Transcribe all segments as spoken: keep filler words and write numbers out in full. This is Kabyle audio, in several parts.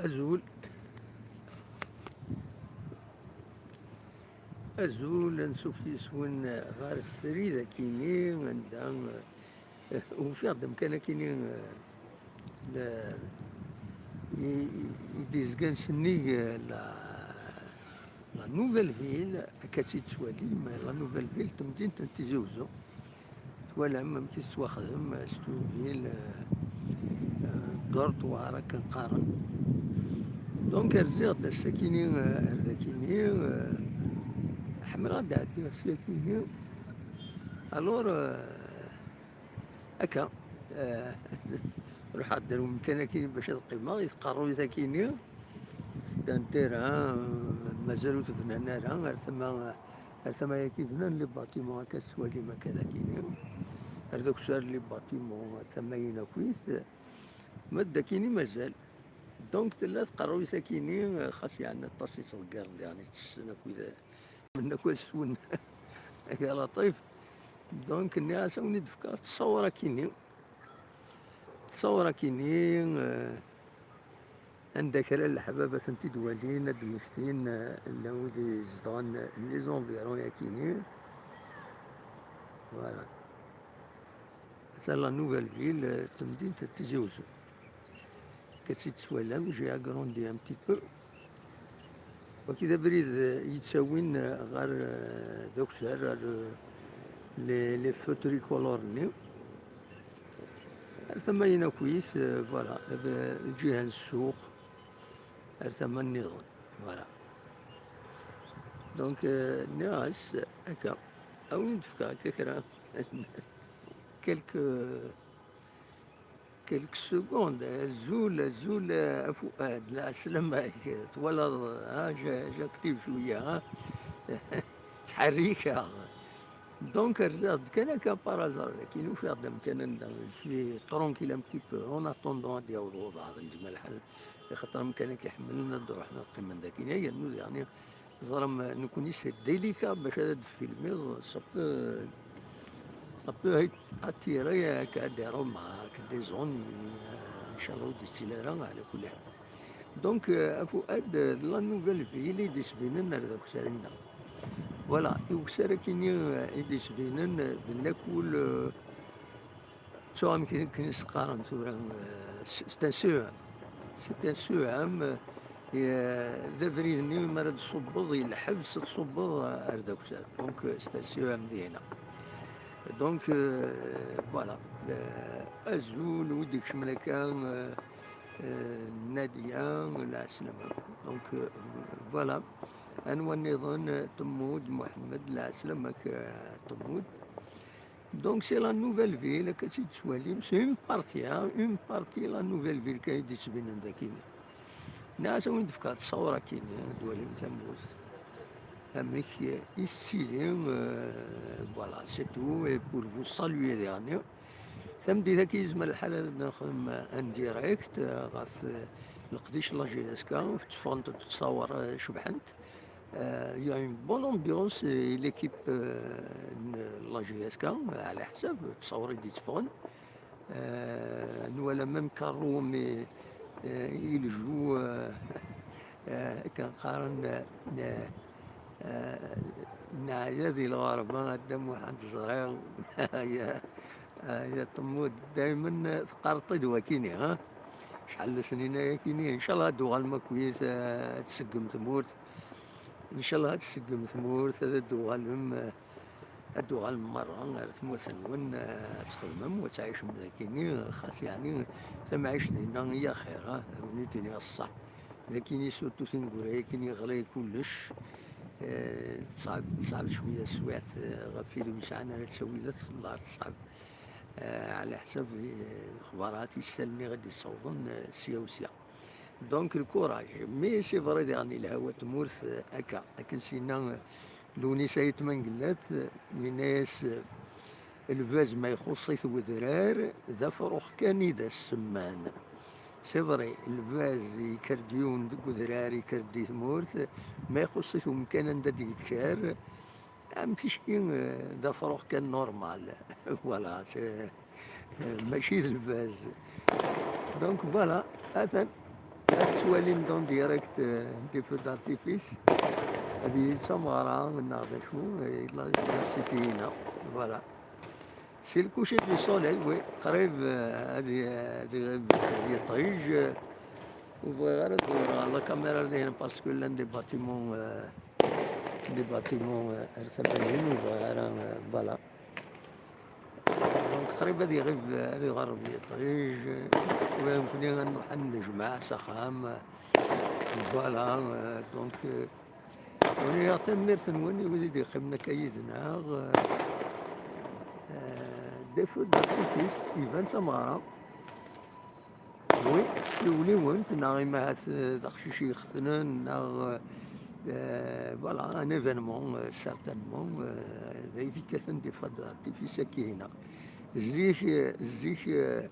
Azul. Azul, ansuf yes-wen ɣer srid akini, anda, eh, ufiɣ-d amkan akini, eh, la, i, i, i d-izgan sennig, eh, la, la Nouvelle Ville, akka tt-id-tettwalim, la Nouvelle Ville, temdint n Tizi Uzzu. Twalam amek i tettwaxdem, eh, s tugil, eh, eh, dortoir akken qqaren. Donc rziɣ-d ass-akini, eh, ar dakini, eh, ḥemmleɣ ad d-ɛeddiɣ s yakini. Alors, eh, akka, eh, ruḥeɣ-d ar umkan akini bac ad qqimeɣ i tqerruyt akini. C'est un terrain, eh, mazal ur t-bnan ara, ar tama, ar tama-agi bnan les bâtiments, akka tettwalim akka d akini. Ar d akessar les bâtiments, ar tama-agi akit. Ma d akini mazal. Donc tella tqerruyt akini, xas yeɛni aṭas i ttḍeggaren diɣen i tessen akid, men akk ad swen. Ya Laṭif. Donc nniɣ-as a wen-id-fkeɣ ttṣawṛa akini. Ttṣawṛa akini, eh, anda kra n leḥbab ad tent-id-walin, ad d-mmektin, eh, llan wid izedɣen les environs akini. Voilà. Ata la Nouvelle Ville, eh, temdint n Tizi Uzzu. Akka tt-id-twalam, j'ai agrandi un petit peu. Waki d abrid, eh, yettawin, eh, ɣer, eh, d akessar, ɣer, eh, les, les feux tricolores-nni. Ar tama-agi akit, eh, voilà, d lǧiha n ssuq, ar tama nniḍen, voilà. Donc, eh, nniɣ-as akka, a wen-d-fkeɣ akka kra, quelques, quelques secondes. Azul, azul, a Fuad, lɛeslama-k, twalaḍ, ha, j-, j'active cwiya, ha. Ttḥerrikeɣ. Donc rziɣ-d kan akka par hasard, akin ufiɣ-d amkan anda je suis tranquille un petit peu, en attendant ad d-yaweḍ uḍar, yezmer lḥal, axaṭer amkan-agi ḥemmlen ad d-ruḥen ad qqimen daki. Yernu diɣen, teẓram, nekkni c'est délicat bac ad d-filmiḍ, ça peut, ça peut attirer, euh, des remarques, des ennuis, euh, inchallah ur d-yettili ara, ɛla kulli ḥal. Donc, euh, a Fuad, euh, la Nouvelle Ville i d-isbinen ar d akessar-nneɣ. Voilà, i ukessar akini, euh, i d-isbinen, euh, d lakul, euh, ttuɣ amek i, akken i s-qqaren tura, euh, c'est un C E M. C'est un C E M, euh, d abrid-nni mi ara d-tṣubbeḍ i lḥebs, ad tṣubbeḍ, euh, ar d akessar. Donc, euh, c'est un C E M diɣen. Donc, euh, voilà. Euh, azul, wi d-ikecmen akka, euh, euh, Nadia, lɛeslama. Donc, euh, voilà. Anwa nniḍen? Temmud Muḥemmed, lɛeslama-k, euh, Temmud. Donc, c'est la Nouvelle Ville, akka tt-id-tettwalim. C'est une partie, hein, une partie la Nouvelle Ville, kan i d-isbinen daki. Nniɣ-as a wen-d-fkeɣ ttṣawṛa akini, ad d-twalim tamurt. Amek i tettili, euh, voilà, c'est tout, et pour vous saluer diɣen. Tameddit-agi yezmer lḥal ad nexdem un direct, euh, ɣef, euh, leqdic n la J S K, tteffɣent-d ttṣawṛa, euh, cebḥent. Euh, il y a une bonne ambiance et l'équipe, euh, n la J S K, ɛla ḥsab ttṣawṛa i d-itteffɣen. Euh, nwala même Carlo, mais, euh, il joue, euh, euh, akken qqaren, euh, euh, neɛya di lɣerba, a Dda Muḥend ẓriɣ. Ya, ya Temmud, daymen teqqareḍ-t-id wakini, ha? Acḥal n lesnin ayakini, incallah ad d-tuɣalem akk-is, eh, ad tseggem tmurt. Incallah ad tseggem tmurt, ad d-tuɣalem, eh, ad d-tuɣalem merra ar tmurt-nwen, eh, ad txedmem u ad tɛicem dakini, xas yeɛni tamɛict dinna i axir, ha? Ad wen-id-iniɣ ṣṣeḥ. Dakini surtout tineggura-yakini ɣlay kullec, eh, teṣɛeb, teṣɛeb cwiya teswiɛt, eh, ɣef wid ur yesɛan ara ttawilat, tesɛeb. Eh, ɛla ḥsab, eh, lexbarat, isalen i ɣ-d-yessawḍen, eh, sya u sya. Donc, le courage. Mais c'est vrai, diɣen, yelha wa tmurt, eh, akka. Akken s-yenna, eh, Lewnis Ayt Mengellat, eh, yenna-yas, eh, lbaz ma ixuṣṣ-it wedrar, d afrux kan i d as-semman. C'est vrai, lbaz yekker-d yiwen deg wedrar, yekker-d di tmurt, ma ixuṣṣ-it umkan anda d-yekker, am ticki, eh, d afrux kan normal. Voilà, c'est, eh, mačči d lbaz. Donc voilà, atan, ad Ttwalin en direct, euh, des feux d'artifice. Ad yili d tameɣra neɣ d acu, euh, la, la cité-ina. Voilà. C'est le coucher du soleil, oui. Qrib, euh, ad y-, ad iɣib yiṭij, euh, ur bɣiɣ ara ad dewreɣ la caméra dihin parce que llan des bâtiments, euh, des bâtiments, euh, ar tama-yin, ur bɣiɣ ara, euh, voilà. Donc qrib ad iɣib, ad iɣerreb yiṭij, ula d nekkni ad nruḥ ad nnejmaɛ s axxam. Voilà, euh, donc, euh, uriɣ tanemmirt-nwen i wid i d-yeqqimen akka yid-neɣ. Euh, euh, des feux d'artifice, iban d tameɣra. Oui, s tewliwent, neɣ imahat, euh, d aqcic i ixetnen, neɣ, euh, voilà, un événement, euh, certainement, euh, d ay yekkaten des feux d'artifice akka-ina. Zik, euh, zik, euh,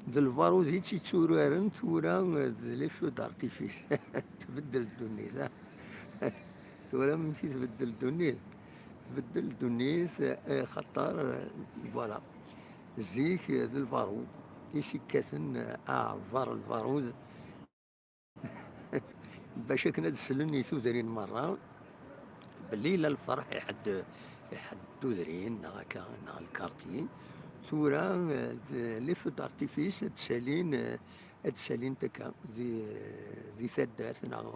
d lbarud i tt-itturaren, tura, euh, d les feux d'artifice. Tbeddel ddunit, ah. Tura amek i tbeddel ddunit? Tbeddel ddunit, euh, xaṭer, euh, voilà. Zik, euh, d lbarud i s-ikkaten, euh, aɛbar lbarud, bac akken ad slen i tudrin merra belli yella lferḥ i ḥedd, i ḥedd n tudrin neɣ akka, neɣ lkarti. Tura, eh, d-, les feux d'artifice ad d-salin, eh, ad d-salint akka di, di taddart neɣ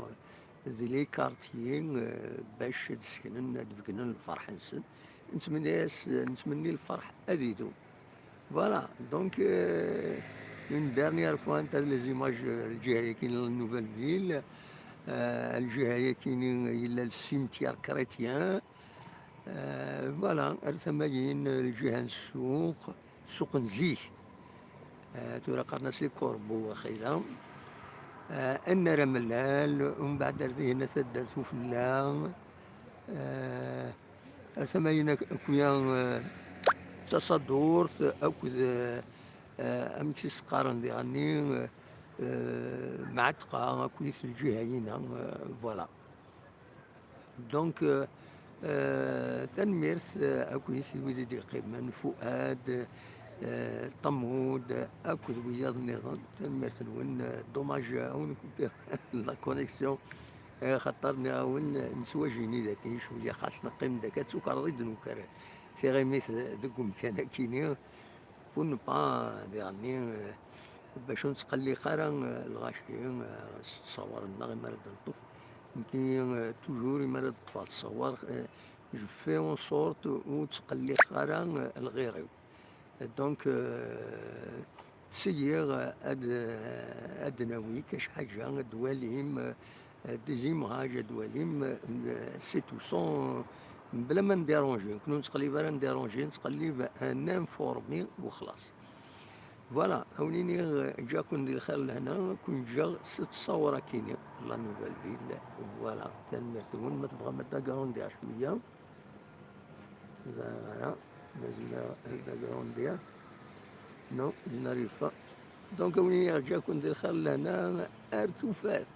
di les quartiers, eh, bac ad seknen, ad begnen lferḥ-nsen. Nettmenni-as, nettmenni lferḥ ad idum. Voilà, donc, euh, une dernière fois, netta les images, euh, lǧiha-yakini la Nouvelle Ville, euh, lǧiha-yakini yella le cimetière chrétien, euh, voilà, ar tama-yin, lǧiha n ssuq, ssuq n zik, euh, tura qqaren-as les corbeaux, waqila, euh, annar amellal, umbeɛd ar dihin taddart ufella, euh, Ar tama-yin ak-, akuya, eh, tasadurt, akked, eh, eh, amek i s-qqaren diɣenni, eh, eh, Mɛatqa, akked lǧiha-yina, eh, voilà. Donc, eh, eh, tanemmirt, eh, akked wid i d-yeqqimen, Fuad, eh, Ṭammud, akked wiyaḍ nniḍen, tanemmirt-nwen, eh, dommage, eh, awen la connexion. Eh, xaṭer nniɣ-awen, nettwajini daki cwiya, xas neqqim daki, ad tukareḍ i d-nuker tiɣimit deg umkan akini, pour ne pas, diɣenni, eh, bac ur nettqelliq ara, eh, lɣaci, eh, s ttṣawar-nneɣ imi ara d-neṭṭef. Nekkini, eh, toujours imi ara d-ṭṭfeɣ ttṣawar, eh, je fais en sorte ur ttqelliqeɣ ara, eh, lɣir-iw. Donc, euh, ttṣeyyiɣ ad, ad d-nawi kac ḥaǧa, ad d-twalim, euh, des images, ad d-twalim, euh, c'est tout, sans, mebla ma ndéranger. Nekkni ur nettqellib ara ndéranger, nettqellib ad ninformer u xlaṣ. Voilà, ad wen-iniɣ, ǧǧiɣ-ken di lxir lehna, ad ken-ǧǧeɣ s ttṣawra-kini, la Nouvelle Ville. Voilà, tanemmirt-nwen, ma tebɣam ad d-agrandiɣ cwiya. Voilà, ma zemreɣ ad agrandiɣ. Non, je n'arrive pas. Donc, ad wen-iniɣ ǧǧiɣ-ken di lxir lehna, ar tufat.